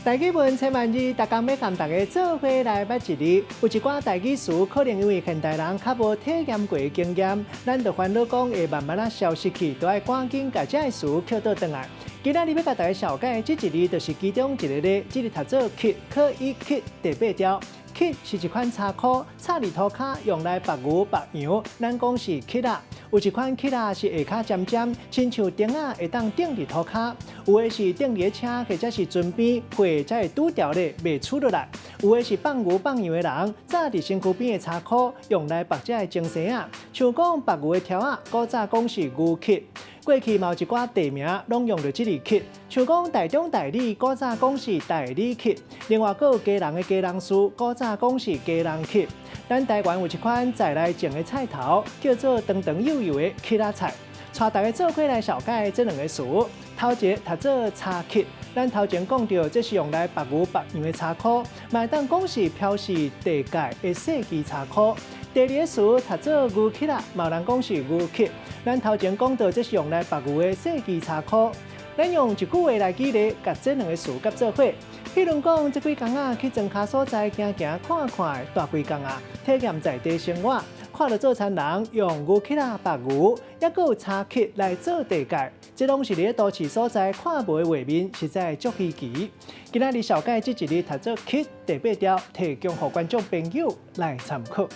台語文千萬字，逐工欲共大家做伙來捌一字。有一寡台語詞，可能因為現代人較無體驗過的經驗，咱就煩惱講會慢慢仔消失去，都愛趕緊共這个詞抾倒轉來。今仔日欲共大家紹介這一字，就是其中一个咧，這字讀做抾，可以抾第八條。抾是一款柴箍，插佇塗跤用來縛牛縛羊，咱講是抾仔。有一款抾仔是下跤尖尖，親像釘仔會當釘佇塗跤。有的是釘佇車或者是船邊，貨才會拄牢咧，袂出落來。有的是放牛放羊的人，紮佇身軀邊的柴箍，用來縛這个精繩仔。像講縛牛的柱仔，古早講是牛抾。過去嘛有一寡地名，攏用著這字抾，像講台中大里，古早講是大里抾。另外，閣有基隆的基隆市，古早講是基隆抾。咱台灣有一款在來種的菜頭，叫做長長幼幼的抾仔菜。帶大家做伙來紹介這兩个詞。頭一个讀做柴抾，咱頭前講著，這是用來縛牛縛羊的柴箍，嘛會當講是標示地界的細支柴箍。第二个詞讀做牛抾仔，嘛有人講是牛抾。咱頭前講著，這是用來縛牛的細支柴箍。咱用一句話來舉例，共這兩个詞結做伙。譬如講，這幾工仔去莊跤所在行行看看的大規工仔，體驗在地生活，看著做田人用牛抾仔縛牛，猶閣有柴抾來做地界，這攏是佇咧都市所在看無的畫面，實在足稀奇。今仔日紹介這一字讀做抾，第八條，提供予觀眾朋友來參考。